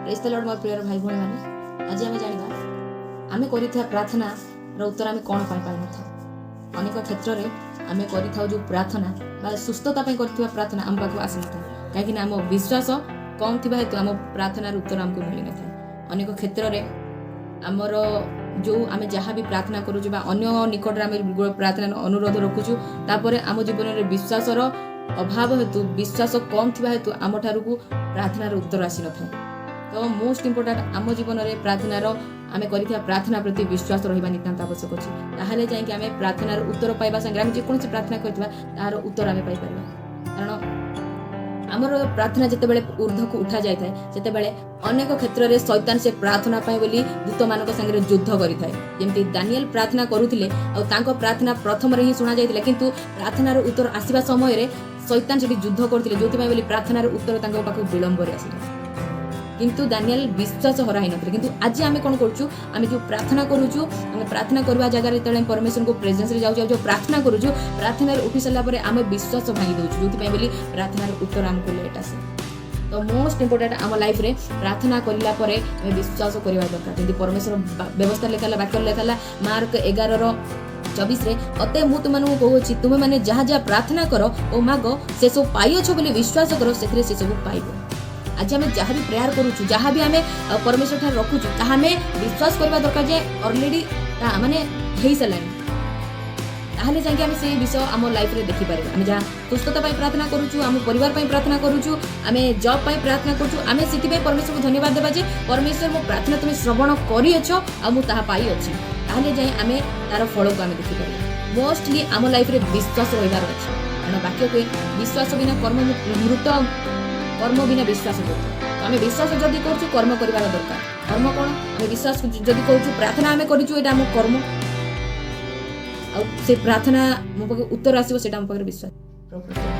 ପ୍ରେଜ୍ ଦ ଲର୍ଡ। ମୋର ପ୍ରିୟ ଭାଇ ଭଉଣୀମାନେ, ଆଜି ଆମେ ଜାଣିବା ଆମେ କରିଥିବା ପ୍ରାର୍ଥନାର ଉତ୍ତର ଆମେ କ'ଣ ପାଇଁ ପାଇନଥାଉ। ଅନେକ କ୍ଷେତ୍ରରେ ଆମେ କରିଥାଉ ଯେଉଁ ପ୍ରାର୍ଥନା ବା ସୁସ୍ଥତା ପାଇଁ କରିଥିବା ପ୍ରାର୍ଥନା ଆମ ପାଖକୁ ଆସିନଥାଏ, କାହିଁକିନା ଆମ ବିଶ୍ୱାସ କମ୍ ଥିବା ହେତୁ ଆମ ପ୍ରାର୍ଥନାର ଉତ୍ତର ଆମକୁ ମିଳିନଥାଏ। ଅନେକ କ୍ଷେତ୍ରରେ ଆମର ଯେଉଁ ଆମେ ଯାହା ବି ପ୍ରାର୍ଥନା କରୁଛୁ ବା ଅନ୍ୟ ନିକଟରେ ଆମେ ପ୍ରାର୍ଥନାର ଅନୁରୋଧ ରଖୁଛୁ, ତାପରେ ଆମ ଜୀବନରେ ବିଶ୍ୱାସର ଅଭାବ ହେତୁ, ବିଶ୍ୱାସ କମ୍ ଥିବା ହେତୁ ଆମଠାରୁକୁ ପ୍ରାର୍ଥନାର ଉତ୍ତର ଆସିନଥାଏ। ତ ମୋଷ୍ଟ ଇମ୍ପୋର୍ଟାଣ୍ଟ, ଆମ ଜୀବନରେ ପ୍ରାର୍ଥନାର ଆମେ କରିଥିବା ପ୍ରାର୍ଥନା ପ୍ରତି ବିଶ୍ୱାସ ରହିବା ନିତାନ୍ତ ଆବଶ୍ୟକ ଅଛି। ତାହେଲେ ଯାଇକି ଆମେ ପ୍ରାର୍ଥନାର ଉତ୍ତର ପାଇବା ସାଙ୍ଗରେ ଆମେ ଯେକୌଣସି ପ୍ରାର୍ଥନା କରିଥିବା, ତାହାର ଉତ୍ତର ଆମେ ପାଇପାରିବା। କାରଣ ଆମର ପ୍ରାର୍ଥନା ଯେତେବେଳେ ଉର୍ଦ୍ଧ୍ୱକୁ ଉଠା ଯାଇଥାଏ, ସେତେବେଳେ ଅନେକ କ୍ଷେତ୍ରରେ ଶୈତାନ ସେ ପ୍ରାର୍ଥନା ପାଇଁ ବୋଲି ଦୂତମାନଙ୍କ ସାଙ୍ଗରେ ଯୁଦ୍ଧ କରିଥାଏ। ଯେମିତି ଦାନିଏଲ ପ୍ରାର୍ଥନା କରୁଥିଲେ ଆଉ ତାଙ୍କ ପ୍ରାର୍ଥନା ପ୍ରଥମରେ ହିଁ ଶୁଣାଯାଇଥିଲା, କିନ୍ତୁ ପ୍ରାର୍ଥନାର ଉତ୍ତର ଆସିବା ସମୟରେ ଶୈତାନ ସେଠି ଯୁଦ୍ଧ କରୁଥିଲେ, ଯେଉଁଥିପାଇଁ ବୋଲି ପ୍ରାର୍ଥନାର ଉତ୍ତର ତାଙ୍କ ପାଖକୁ ବିଳମ୍ବରେ ଆସିଲା। କିନ୍ତୁ ଦାନିଏଲ ବିଶ୍ୱାସ ହରାଇ ନଥିଲେ। କିନ୍ତୁ ଆଜି ଆମେ କ'ଣ କରୁଛୁ? ଆମେ ଯେଉଁ ପ୍ରାର୍ଥନା କରୁଛୁ, ଆମେ ପ୍ରାର୍ଥନା କରିବା ଜାଗାରେ ଯେତେବେଳେ ଆମେ ପରମେଶ୍ୱରଙ୍କ ପ୍ରେଜେନ୍ସରେ ଯାଉଛୁ ଆଉ ଯେଉଁ ପ୍ରାର୍ଥନା କରୁଛୁ, ପ୍ରାର୍ଥନାରେ ଉଠି ସାରିଲା ପରେ ଆମେ ବିଶ୍ୱାସ ଭାଙ୍ଗି ଦେଉଛୁ, ଯେଉଁଥିପାଇଁ ବୋଲି ପ୍ରାର୍ଥନାର ଉତ୍ତର ଆମକୁ ଲେଟ୍ ଆସେ। ତ ମୋଷ୍ଟ ଇମ୍ପୋର୍ଟାଣ୍ଟ, ଆମ ଲାଇଫରେ ପ୍ରାର୍ଥନା କରିଲା ପରେ ଆମେ ବିଶ୍ୱାସ କରିବା ଦରକାର। ଯେମିତି ପରମେଶ୍ୱର ବ୍ୟବସ୍ଥା ଲେଖା ହେଲା, ବାକ୍ୟରେ ଲେଖା ହେଲା ମାର୍କ 11ର 24ରେ, "ଅତଏବ ମୁଁ ତୁମମାନଙ୍କୁ କହୁଅଛି, ତୁମେମାନେ ଯାହା ଯାହା ପ୍ରାର୍ଥନା କର ଓ ମାଗ, ସେସବୁ ପାଇଅଛ ବୋଲି ବିଶ୍ୱାସ କର, ସେଥିରେ ସେସବୁ ପାଇବ।" ଆଜି ଆମେ ଯାହା ବି ପ୍ରେୟାର କରୁଛୁ, ଯାହା ବି ଆମେ ପରମେଶ୍ୱର ଠାରେ ରଖୁଛୁ, ତାହା ଆମେ ବିଶ୍ୱାସ କରିବା ଦରକାର ଯେ ଅଲରେଡି ତାହା ମାନେ ହେଇସାରିଲାଣି। ତାହେଲେ ଯାଇକି ଆମେ ସେଇ ବିଷୟ ଆମ ଲାଇଫରେ ଦେଖିପାରିବା। ଆମେ ଯାହା ସୁସ୍ଥତା ପାଇଁ ପ୍ରାର୍ଥନା କରୁଛୁ, ଆମ ପରିବାର ପାଇଁ ପ୍ରାର୍ଥନା କରୁଛୁ, ଆମେ ଜବ୍ ପାଇଁ ପ୍ରାର୍ଥନା କରୁଛୁ, ଆମେ ସେଥିପାଇଁ ପରମେଶ୍ୱରକୁ ଧନ୍ୟବାଦ ଦେବା ଯେ ପରମେଶ୍ୱର, ମୋ ପ୍ରାର୍ଥନା ତୁମେ ଶ୍ରବଣ କରିଅଛ ଆଉ ମୁଁ ତାହା ପାଇଅଛି। ତାହେଲେ ଯାଇ ଆମେ ତାର ଫଳକୁ ଆମେ ଦେଖିପାରିବା। ମୋଷ୍ଟଲି ଆମ ଲାଇଫରେ ବିଶ୍ୱାସ ରହିବାର ଅଛି, କାରଣ ବାକ୍ୟ କୁହେ, ବିଶ୍ୱାସ ବିନା କର୍ମ ମୃତ, କର୍ମ ବିନା ବିଶ୍ୱାସ ମୃତ। ତ ଆମେ ବିଶ୍ୱାସ ଯଦି କରୁଛୁ, କର୍ମ କରିବାର ଦରକାର। କର୍ମ କ'ଣ? ଆମେ ବିଶ୍ୱାସ ଯଦି କରୁଛୁ, ପ୍ରାର୍ଥନା ଆମେ କରିଛୁ, ଏଇଟା ଆମ କର୍ମ। ଆଉ ସେ ପ୍ରାର୍ଥନା ମୋ ପାଖରେ ଉତ୍ତର ଆସିବ, ସେଇଟା ଆମ ପାଖରେ ବିଶ୍ୱାସ। ପ୍ରଭୁ।